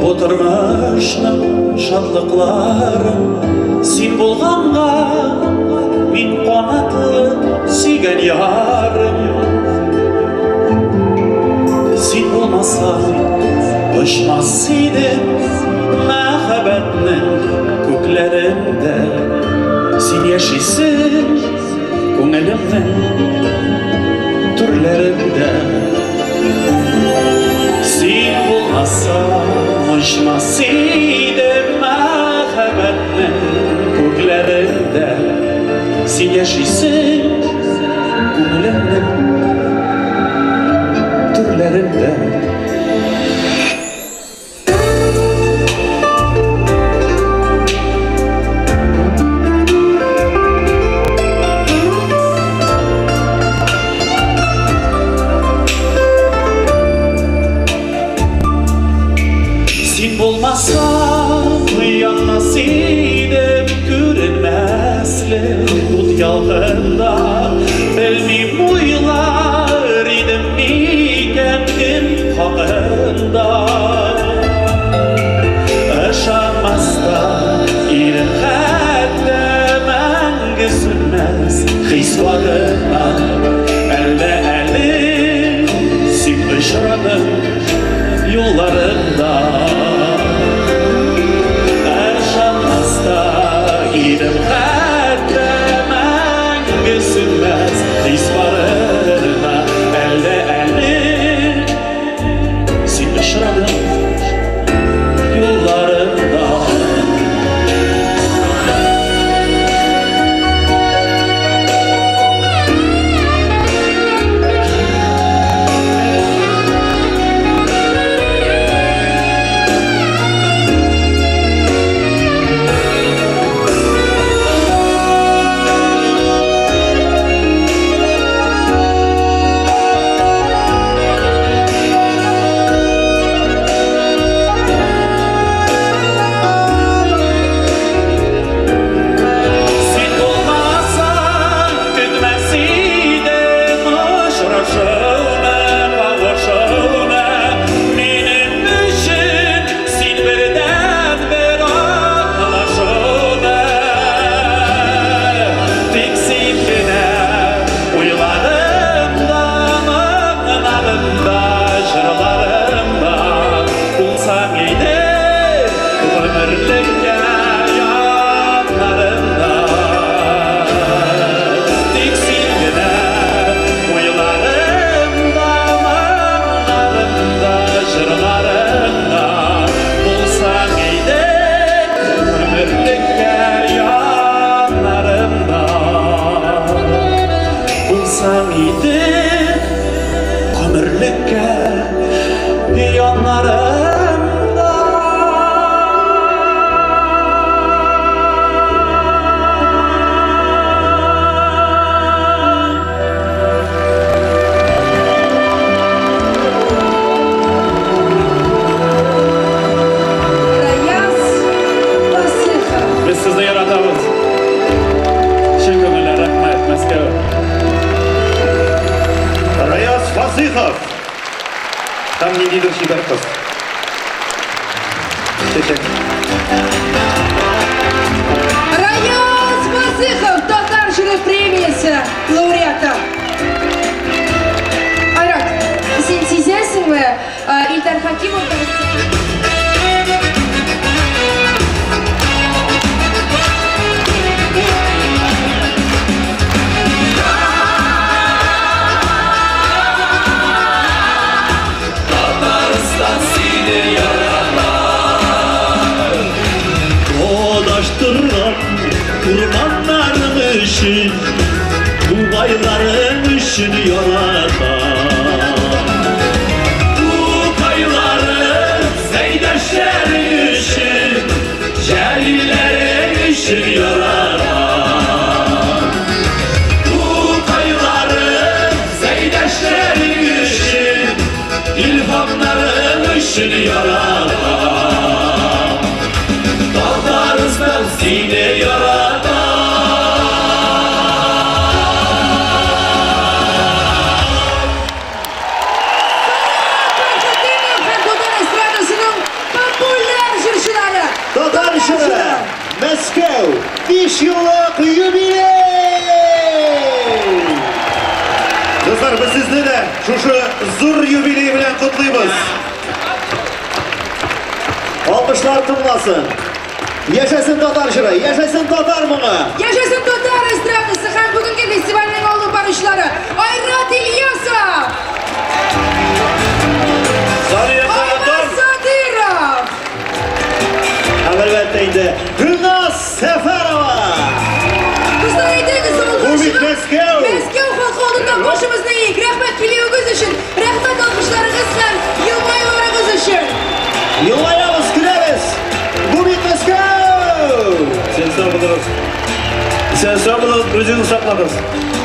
Бу тормышның шатлыкларын син булганга мин канатлы сөйгән ярым. Син булмасаң, очмас идем мәхәббәтнең күкләрендә. Син яшисең күңелемнең түрләрендә. Син булмасаң, очмас идем мәхәббәтнең күкләрендә. Син яшисең күңелемнең түрләрендә. Син булмасаң, янмас идем күренмәслек ут ялкында. Белмим, уйлар идем микән кем хакында. Ышанмас та идем хәтта мәңге сүнмәс хис барына. Әллә әле син очрадың юлларында. Ышанмас та идем хәтта мәңге сүнмәс хис барына. Әллә әле син очрадың юлларында. Син булмасаң, көтмәс идем очрашуны, кавышуны. Минем өчен син бердәнбер аңлашуны. Тик син генә уйларымда, моңнарымда, җырларымда булсаң иде гомерлеккә яннарымда. Тик син генә уйларымда, моңнарымда, җырларымда булсаң иде гомерлеккә яннарымда. Булсаң иде гомерлеккә яннарымда. Раяз Фасыйхов. Без сезне яратабыз. Чын күңелдән рәхмәт, Мәскәү. Раяз Фасыйхов! Һәм ниндидер чибәр кыз. Чәчәк. Раяз Фасыйхов, Татар җыры премиясе лауреаты. Айрат, син сизәсеңме, Илдар Хакимов Татарстан сине ярата. Адаштырган урманнарың өчен, тугайларың өчен ярата. Тукайларың, Сәйдәшләрең өчен, Җәлилләрең өчен ярата. Тукайларың, Сәйдәшләрең өчен, Илһамнарың өчен ярата. Татарстан сине ярата. Фәрхетдинов һәм татар эстрадасының популяр 5 еллык юбилей! Дуслар, без сезне дә шушы зур юбилей белән котлыйбыз. Алкышлар тыңласын. Яшәсен татар җыры, яшәсен татар моңы! Яшәсен татар эстрадасы һәм бүгенге фестивальнең алып баручылары Айрат Ильясов, Сания Айвар Каратон! Садыров, Һәм әлбәттә инде Гөлназ Сәфәрова! Дуслар, әйдәгез, алга Бу бит чыгып, Мәскәү! Мәскәү халкы алдында башыбызны иик. Рәхмәт килүегез өчен, рәхмәт алкышларыгыз һәм елмаюларыгыз өчен. Елмаябыз, көләбез! Бу бит Мәскәү! Сен сау булыгыз. Сен сау булыгыз, үзегезне саклагыз.